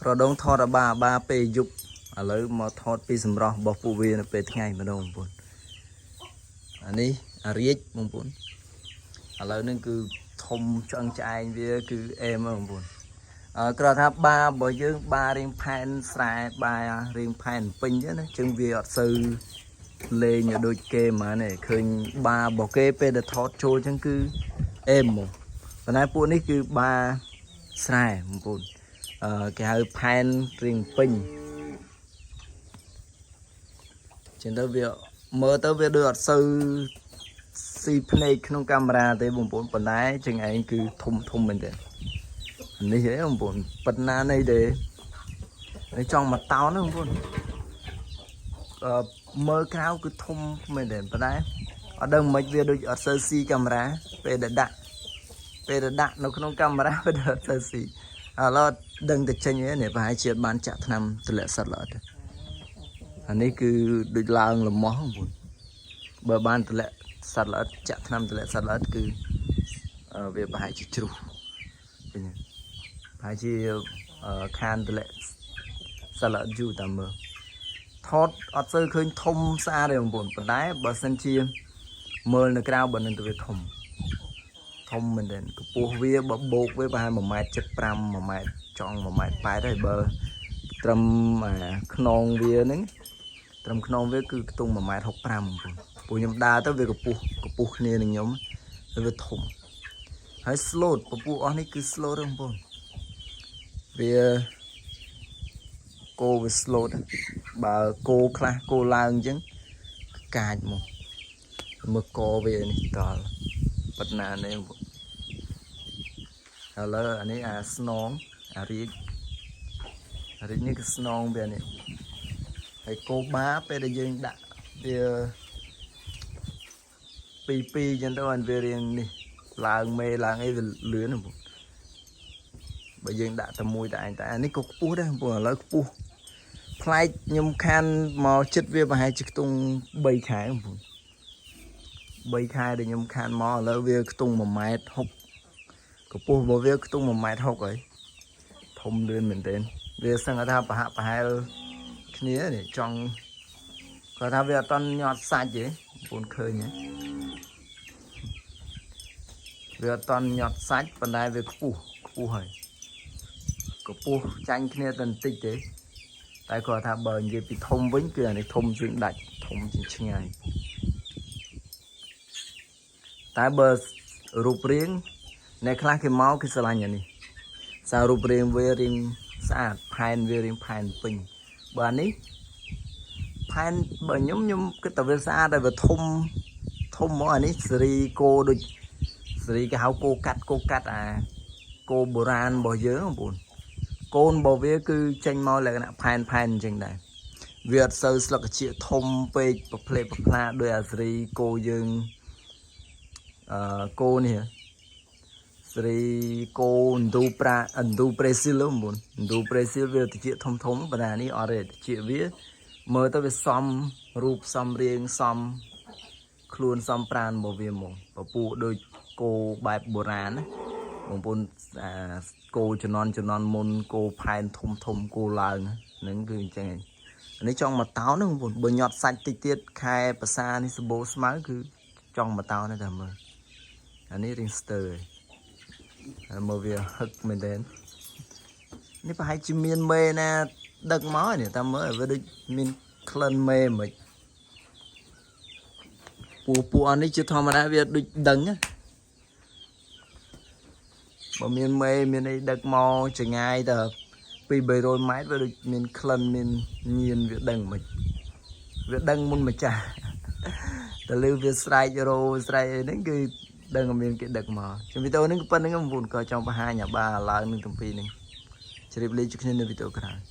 រដងថតអាបាអាបាពេលយប់ឥឡូវមកថតពីសម្រស់របស់ពួកវានៅពេលថ្ងៃម្ដងបងប្អូនអានេះអារាជបងប្អូនឥឡូវនេះគឺធំឆ្អឹងឆ្អែងវាគឺអេមបងប្អូនអឺគ្រាន់ថាបារបស់យើងបារៀងផែនស្រែបារៀងផែនពេញចឹងណាចឹងវាអត់សូវលេងឲ្យដូចគេហ្មងទេឃើញបារបស់គេពេលដែលថតចូលចឹងគឺអេមហ្មងប៉ុន្តែពួកនេះគឺបាស្រែបងប្អូន អឺគេហៅផែនរៀងពេញចឹងទៅវាមើលទៅវាដូចអត់សូវស៊ីភ្នែកក្នុងកាមេរ៉ាទេបងប្អូនប៉ុន្តែចឹងឯងគឺធំធំមែនទេនេះហ៎បងប្អូនប៉ុណ្ណានេះទេនេះចង់មកតោនណាបងប្អូនអឺមើលក្រៅគឺធំមែនទេប៉ុន្តែអត់ដឹងមិនវាដូចអត់សូវស៊ីកាមេរ៉ាពេលដែលដាក់ពេលដែលដាក់នៅក្នុងកាមេរ៉ាវាដូចអត់សូវស៊ី ឥឡូវដឹងតែចេញឯនេះប្រហែលជាបានចាក់ថ្នាំទម្លាក់សត្វល្អិតទេអានេះគឺដូចឡើងលំោះបងប្អូនបើបានទម្លាក់សត្វល្អិតចាក់ថ្នាំទម្លាក់សត្វល្អិតគឺអឺវាប្រហែលជាជ្រុះឃើញទេប្រហែលជាអឺខានទម្លាក់សត្វល្អិតយូរតាមមើលថតអត់សូវឃើញធំស្អាតទេបងប្អូនប៉ុន្តែបើសិនជាមើលនៅក្រៅបើនឹងទៅវាធំ ធំមែនទែនកម្ពស់វាបើបូកវាប្រហែល1.75ម៉ែត្រ1ម៉ែត្រចង់1ម៉ែត្រ8ហើយបើត្រឹមអាខ្នងវាហ្នឹងត្រឹមខ្នងវាគឺខ្ទង់1.65ម៉ែត្របងប្អូនព្រោះខ្ញុំដើរទៅវាកម្ពស់កម្ពស់គ្នានឹងខ្ញុំហើយវាធំហើយ slot ពពួកអស់នេះគឺ slot បងប្អូនវាគោវា slot បើគោខ្លះគោឡើងអញ្ចឹងកាចមកមើលកវានេះតល់ប៉ុណ្ណានេះបងប្អូន ឥឡូវអានេះអាស្នងអារាជអារាជនេះគឺស្នងវានេះហើយគោបាពេលដែលយើងដាក់វាពីរពីរចឹងទៅអានវារៀងនេះឡើងមេឡើងអីវាលឿនណាបងបើយើងដាក់តែមួយតែឯងតែអានេះក៏ខ្ពស់ដែរបងឥឡូវខ្ពស់ប្លែកខ្ញុំខានមកចិត្តវាប្រហែលជាខ្ទង់3ខែបង3ខែដែលខ្ញុំខានមកឥឡូវវាខ្ទង់1ម៉ែត្រ60 កម្ពស់របស់វាខ្ទង់1ម៉ែត្រ60ហើយធំលឿនមែនទែនវាសឹងថាប្រហាក់ប្រហែលគ្នានេះចង់គាត់ថាវាអត់តន់ញាត់សាច់ទេបងប្អូនឃើញទេវាអត់តន់ញាត់សាច់ប៉ុន្តែវាខ្ពស់ខ្ពស់ហើយកម្ពស់ចាញ់គ្នាតែបន្តិចទេតែគាត់ថាបើនិយាយពីធំវិញគឺអានេះធំជាងដាច់ធំជាងឆ្ងាយតែបើរូបរាង អ្នកខ្លះគេមកគេស្រឡាញ់អានេះសាររូបរាងវារាងស្អាតផែនវារាងផែនពេញបើអានេះផែនបើខ្ញុំខ្ញុំគិតតែវាស្អាតតែវាធំធំមកអានេះសេរីគោដូចសេរីគេហៅគោកាត់គោកាត់អាគោបុរាណរបស់យើងបងប្អូនកូនរបស់វាគឺចេញមកលក្ខណៈផែនផែនអញ្ចឹងដែរវាអត់សូវស្លឹកត្រចៀកធំពេកប្រផ្លេកប្រផ្លាដោយអាសេរីគោយើងអឺគោនេះហ៎ ស្រីគោឥណ្ឌូប្រាឥណ្ឌូប្រេស៊ីលបងប្អូនឥណ្ឌូប្រេស៊ីលវាតិចធំធំប៉ុន្តែអានេះអត់ទេតិចវាមើលទៅវាសមរូបសមរាងសមខ្លួនសមប្រានរបស់វាហ្មងពពួកដូចគោបែបបុរាណណាបងប្អូនអាគោជំនន់ជំនន់មុនគោផែនធំធំគោឡើងហ្នឹងគឺអញ្ចឹងឯងអានេះចង់មកតោនណាបងប្អូនបើញាត់សាច់តិចទៀតខែប្រសានេះសម្បូរស្មៅគឺចង់មកតោនតែមើលអានេះរៀងស្ទើរឯង ហើយមកវាហឹកមែនទែននេះប្រហែលជាមានមេណាដឹកមកនេះតាមមើលវាដូចមានក្លិនមេមិនពូពូអានេះជាធម្មតាវាដូចដឹងណាបើមានមេមានអីដឹកមកចងាយទៅពី300ម៉ែត្រវាដូចមានក្លិនមានញៀនវាដឹងមិនវាដឹងមុនម្ចាស់តែលឺវាស្រែករោស្រែកអីហ្នឹងគឺ ដឹងថាមានគេដឹកមកជំវីដេអូនេះក៏ប៉ុណ្្នឹងបងប្អូនក៏ចង់បង្ហាញអាបាឡើងនឹងទាំងពីរហ្នឹងជម្រាបលាជួបគ្នានៅវីដេអូក្រោយ។